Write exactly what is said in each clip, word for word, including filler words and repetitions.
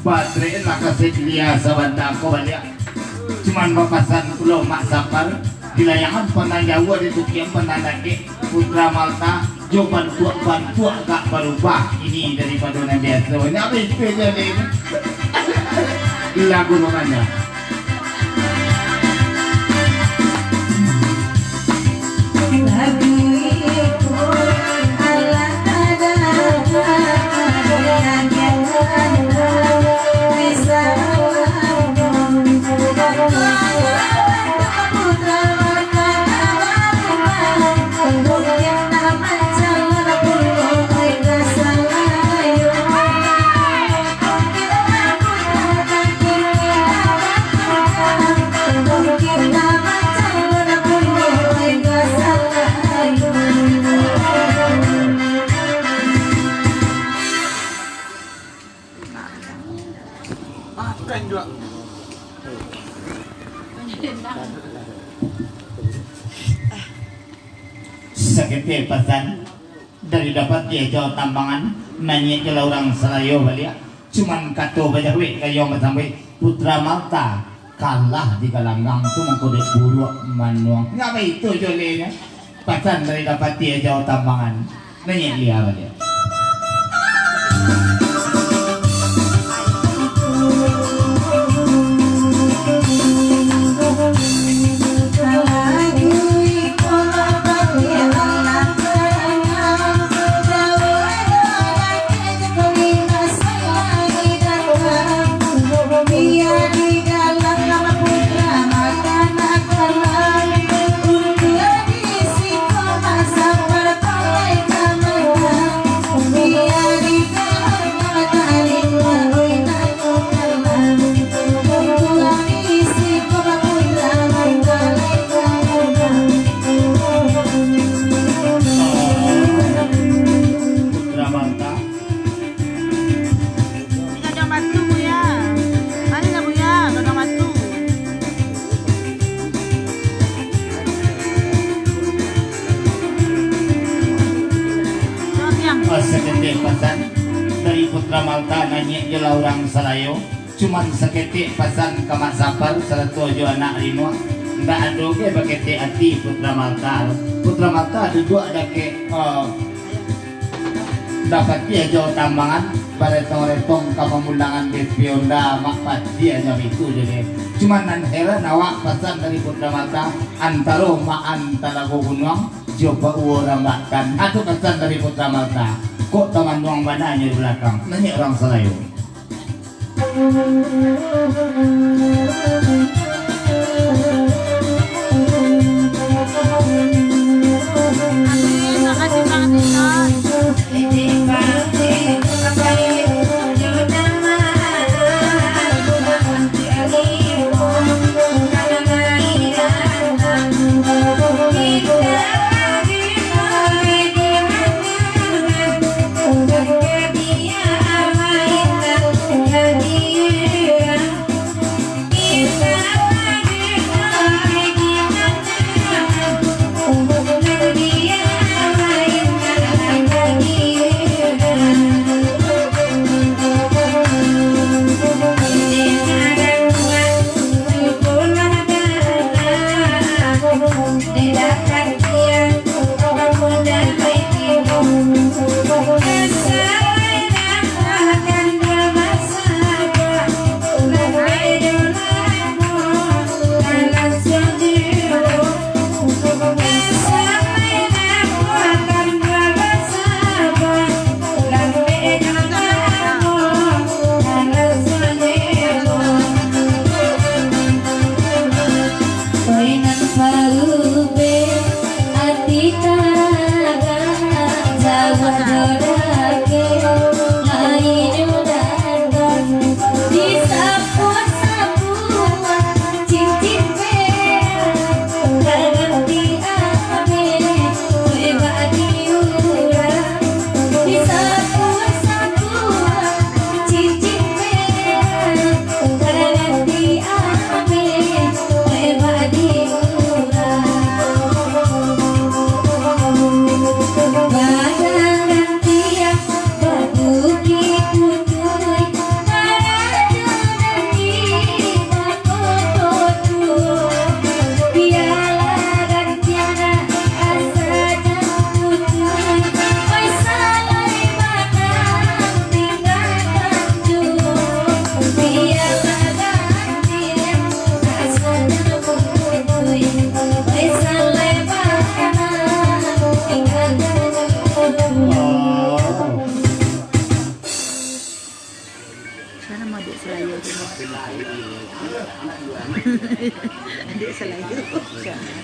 Patrick lah kasih lia sabanta ko baliak. Cuman bapasan pulo Mak Sapar, di layangan pandang jauah, di tukian pandang dakek, Putra Malta, jo bantuak-bantuak agak barubah ini daripado nan biaso. Ndak baitu jo ni. Lagu bapanjang. Saketek pasan dari dapati Ajo Tambangan, naiak jo lah urang salayo baliak. Cuman kato bajawek gayuang basambuik, Putra Malta kalah di galanggang tu, mangko dek buruak manuang. Ndak baitu jo leh nyo. Pasan dari dapati Ajo Tambangan, naiak lia baliak. Putra Malta. Di Gadang Batu, Buya. Mari lah, Buya, Gadang Batu. Saketek pasan dari Putra Malta, naiak jo lah urang salayo. Cuman saketek pasan ka Mak Sapar sarato jo anak Rinuak. Ndak ado ge baketek ati Putra Malta. Putra Malta duduak dakek, eh, dapati Ajo Tambangan, baretong-retong ka pamulangan B P Honda, mak pati anyo itu je deh. Cuman nan heran awak, pasan dari Putra Malta, antaro Maan Talago Gunuang jo Pak Uwo Rambatan. Ado pasan dari Putra Malta. Kok tamanuang bana nyo di balakang. Naiak urang salayo.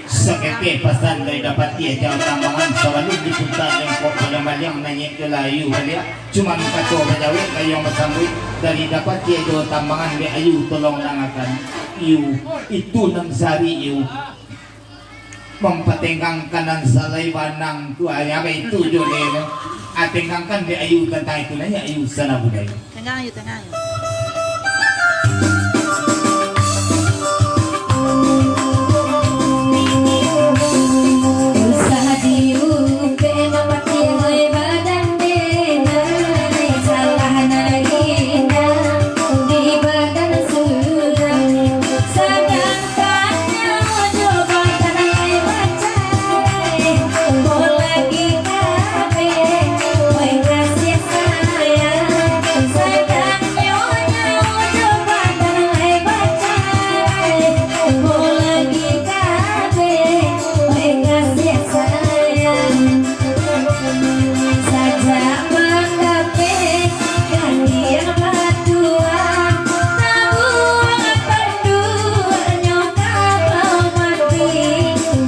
Saketek pasan dari Dapati Ajo Tambangan, sabalun diputa lengkok baliang-baliang, naiak jo lah ayu baliak. Cuman kato bajawek gayuang basambuik dari Dapati Ajo Tambangan, dek ayu tolong dangakan. Yu, itu nan sari yu. Mampatenggangkan nan salai banang tu, ai, apo itu jo le tu? Ah, tenggangkan dek ayu tantang itu, naiak ayu sana budaya. Tengah ayu, tengah ayu. Usah diupek nak pakai badan denai, salah nai indak di badan surang. Sadang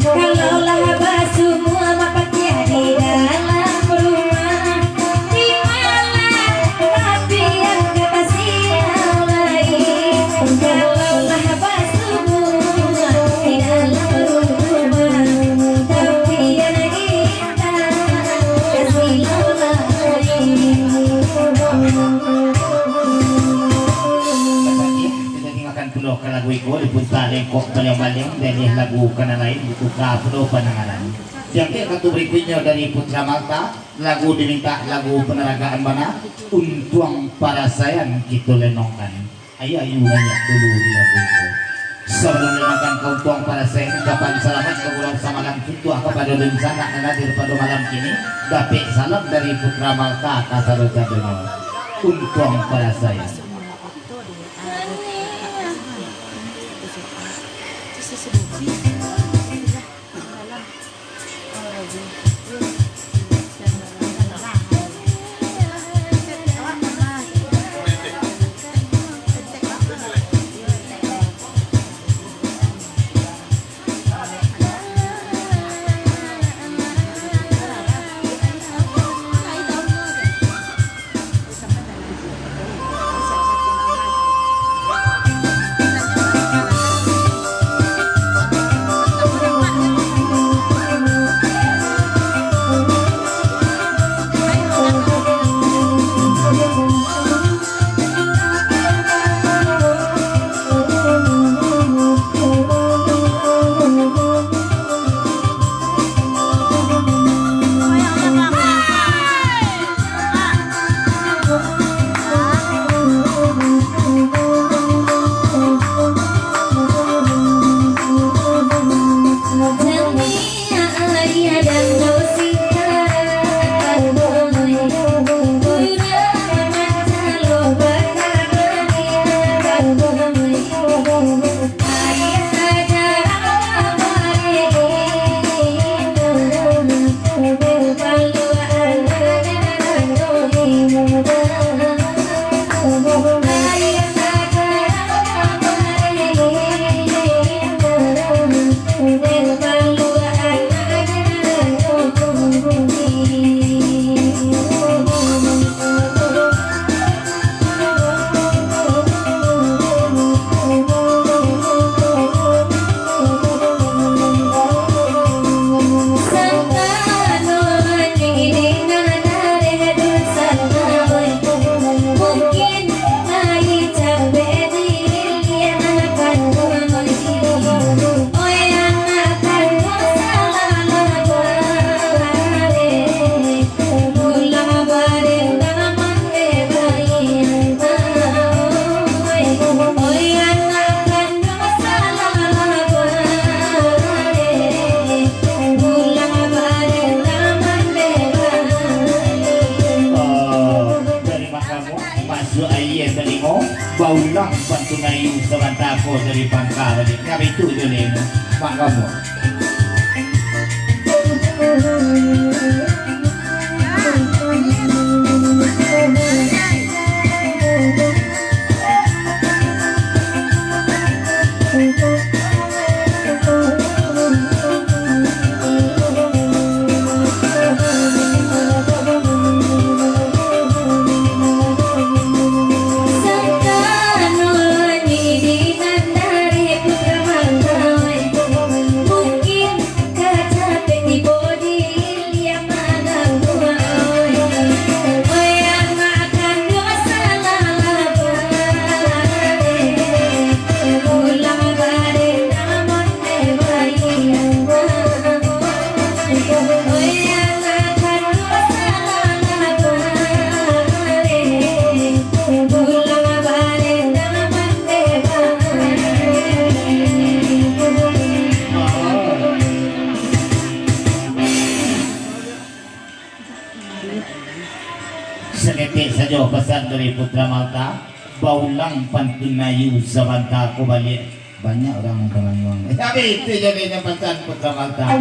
Kalau lah basumua mapakiah di dalam rumah, di malam tapi angka tasiang lai. Kalau lah basumua di dalam rumah, tapi angka tasiang lai. Kita dengarkan pulo ka lagu iko, diputa lengkok baliang-baliang, dari lagu ka nan lain, dituka pulo pandangaran. Jangkek katu barikuiknyo dari Putra Malta, lagu dimintak lagu panaragaan bana, Untuang Parasaian kito lenongkan. Ayo, ayo, banyak dulu di lagu iko. Sabalun lenongkan ka Untuang Parasaian, ucapan salamat ka urang samalam, tuntuak kapado dunsanak nan hadir pado malam kini, dapek salam dari Putra Malta ka sado-sadonyo. Untuang Parasaian. Oh, dari Mak Gamuang, masuak aia talingo, baulang pantun aia sabanta ko dari pangka baliak. Nyo itu jo le, Mak Gamuang. Sajo pasan dari Putra Malta, baulang pantun Melayu sabanta ko baliak. Banyak urang nan tamanguang. Tapi itu jadinyo pasan Putra Malta. Oi,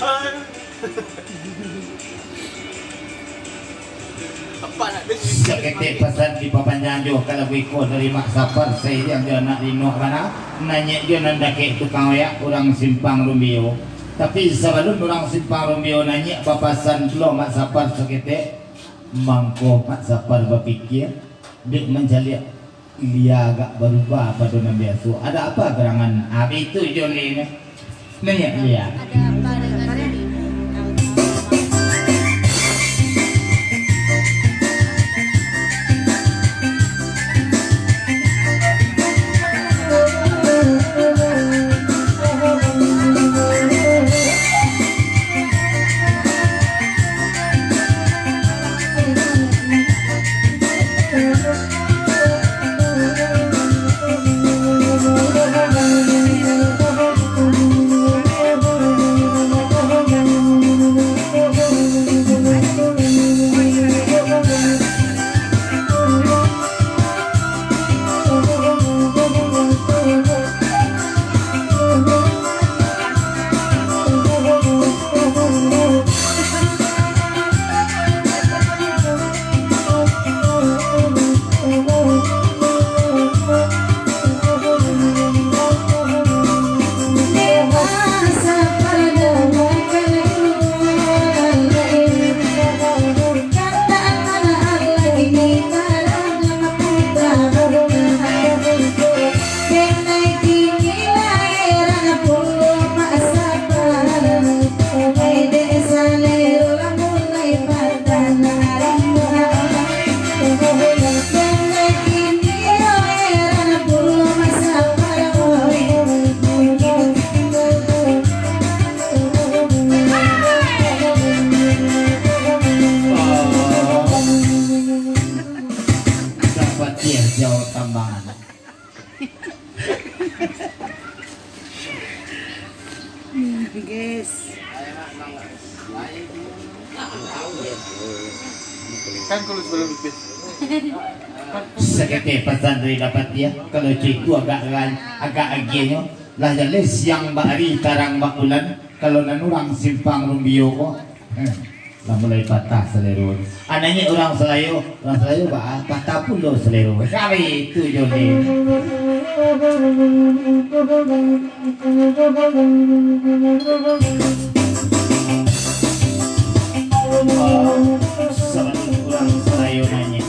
Amin. Saketek pasan dipapanjang jo ka lagu iko dari Mak Sapar sairiang jo anak Linok bana, nanyek jo nan dakek tukang oyak urang Simpang Rumbio. Tapi sabalun urang Simpang Rumbio nanyek, bapasan pulo Mak Sapar saketek, mangko Mak Sapar bapikia, dek mancaliak Lia agak barubah pado nan biaso. Ada apa gerangan? Ah, bitu jo Lia. Nanya Lia. Ada apa dengan dirimu? Dapatiah jauah tambangan. Guys. Kan kalau sebelum itu. Saketek pasan dari Dapatiah, kalau cuy itu agak rai, agak agiahnyo, lah jaleh siang bak ari, tarang bak bulan, kalau nan urang Simpang Rumbio ko, eh, lah mulai patah salero. Anaknyo urang Salayo, urang Salayo ba-, patah pulo salero. Kali itu jo ni. Sabanyak urang Salayo nanya.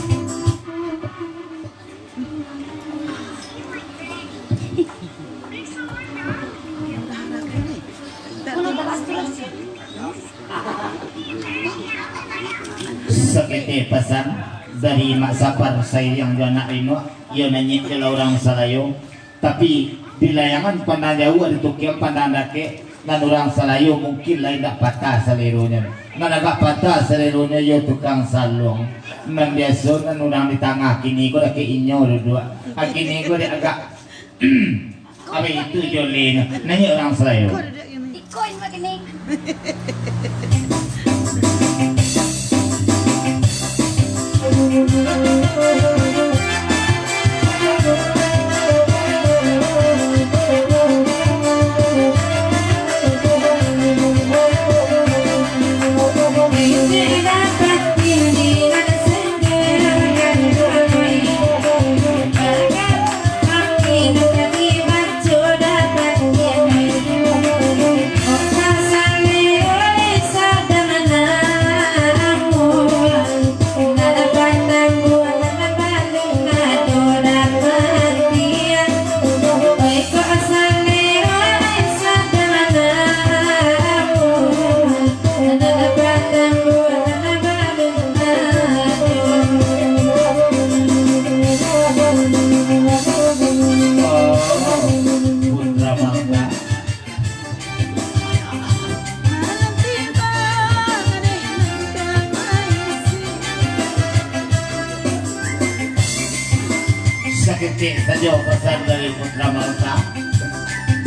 Saketek pasan dari Mak Sapar sairiang jo anak Rinok, iyo nanyek jo lah urang Salayo. Tapi, di layangan pandang jauah, di tukiang pandang dakek, nan urang Salayo mungkin lai indak patah saleronyo. Nan agak patah saleronyo iyo tukang saluang. Nan biaso nan urang di tangah, kini ko dakek inyo duduak. Ah, kini ko dek agak, apa itu jolinyo. Nanyek urang Salayo. Iko inyo kini. Saketek sajo pasan dari Putra Malta.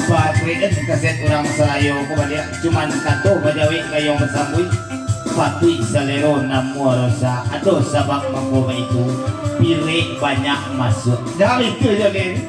Batriin kaset urang Salayo ko baliak, cuman kato bajawek gayuang basambuik. Patuik salero namuah rosa, ado sabab mangko baitu, pirek banyak masuak. Dah itu jo, Lin.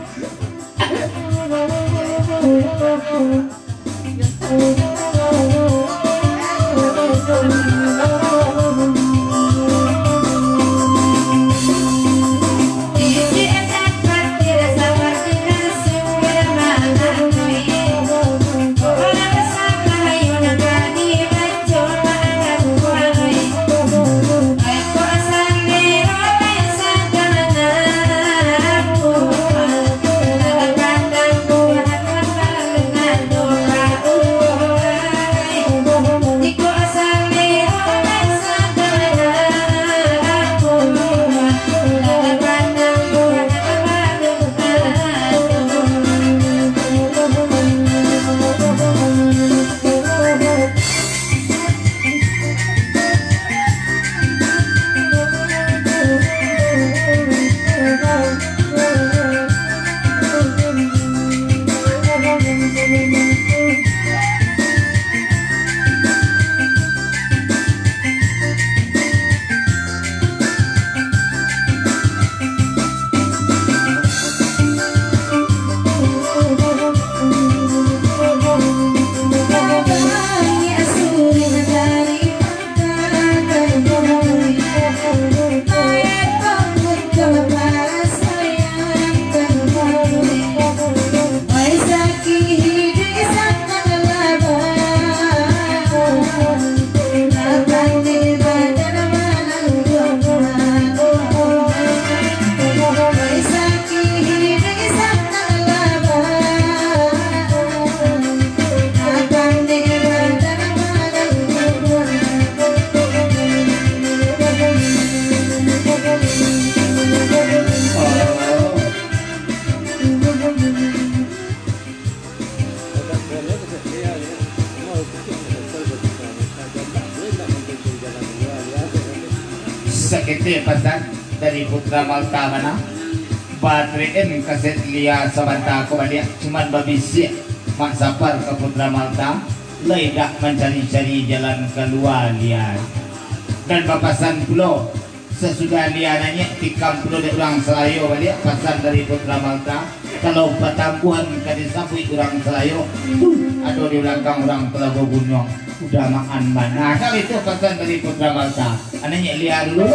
Saketek pasan dari Putra Malta mah. Batriin kaset Lia sabanta ko baliak, cuman babisiak Mak Sapar ka Putra Malta, lai dak mancari-cari jalan kalua Lia. Dan bapasan pulo, sasudah Lia naiak, tikam pulo dek urang Salayo baliak, pasan dari Putra Malta, kalau patambuahan ka disabuik urang Salayo, tu ado di balakang urang Talago Gunuang. Udah maan bana. Kalau itu pasan dari Putra Malta. Anaknya Lia dulu.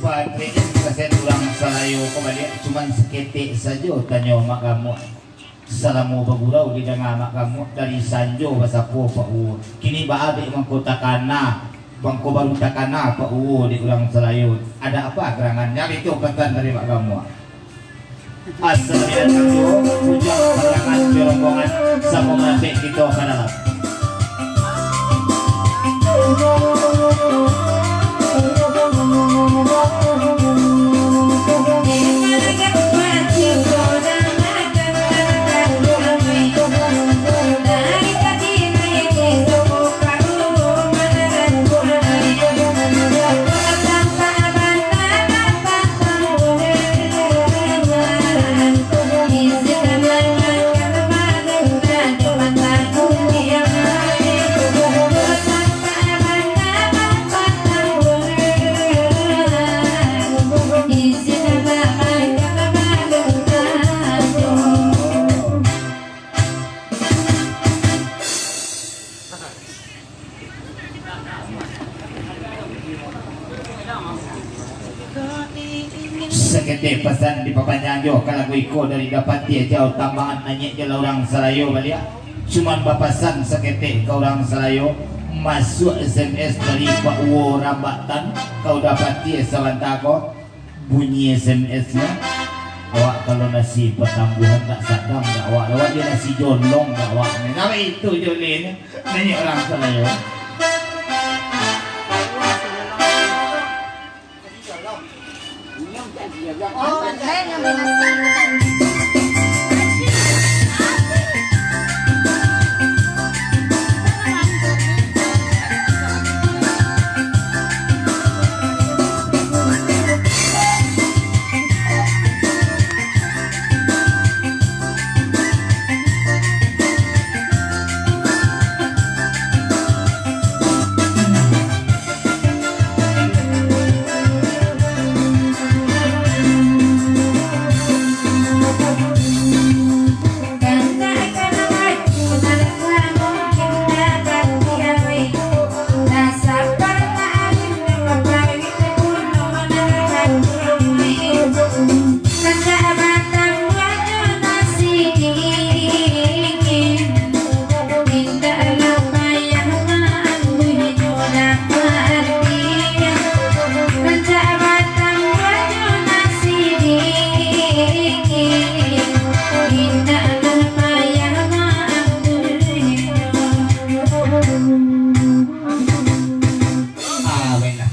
Batriin kaset urang Salayo ko baliak, cuman saketek sajo tanyo Mak Gamuak. Salamo bagurau didanga Mak Gamuak, dari sanjo basapo Pak Uwo. Kini baa dek mangko takana, mangko baru takana Pak Uwo dek urang Salayo. Ada apa gerangan? Nyo itu pasan dari Mak Gamuak. Asa datang juo, bujang parangan jo rombongan, samo maratik kito ka dalam. Saketek pasan dipapanjang jo ka lagu iko dari Dapati Ajau Tambangan Nanyek jo lah urang Salayo baliak. Cuman bapasan saketek ka urang Salayo, masuak S M S dari Pak Uwo Rambatan, kau dapati sabanta ko bunyi S M S-nyo. Awak kalau nasi patambuahan tak sadang dak awak, awak je nasi jolong dak awak. Sampai itu jo leh nyo, nanyek urang Salayo. Ah, baiklah.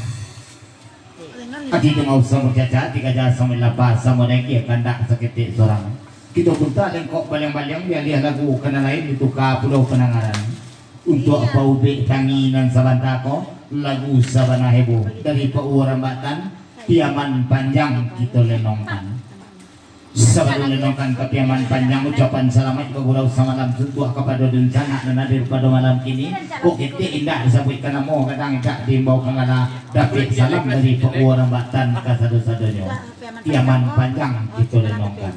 Ati tungau samo caca, ati gajah samo lapa, samo dengki kandak saketek surang. Kito puta lengkok baliang-baliang, dialiah lagu ka nan lain, dituka pulo pandangaran. Untuak paubek tangi nan sabanta ko, lagu sabana heboh dari Pak Uwo Rambatan, Piaman Panjang kito lenongkan. Sabalun lenongkan ka Piaman Panjang, ucapan salamaik bagurau samalam suntuak kapado dunsanak nan hadir pado malam kini. Kok ketek indak disabuikkan namo, kadang indak diimbau kangana, dapek salam dari Pak Uwo Rambatan kasado-sadonyo. Piaman Panjang kito lenongkan.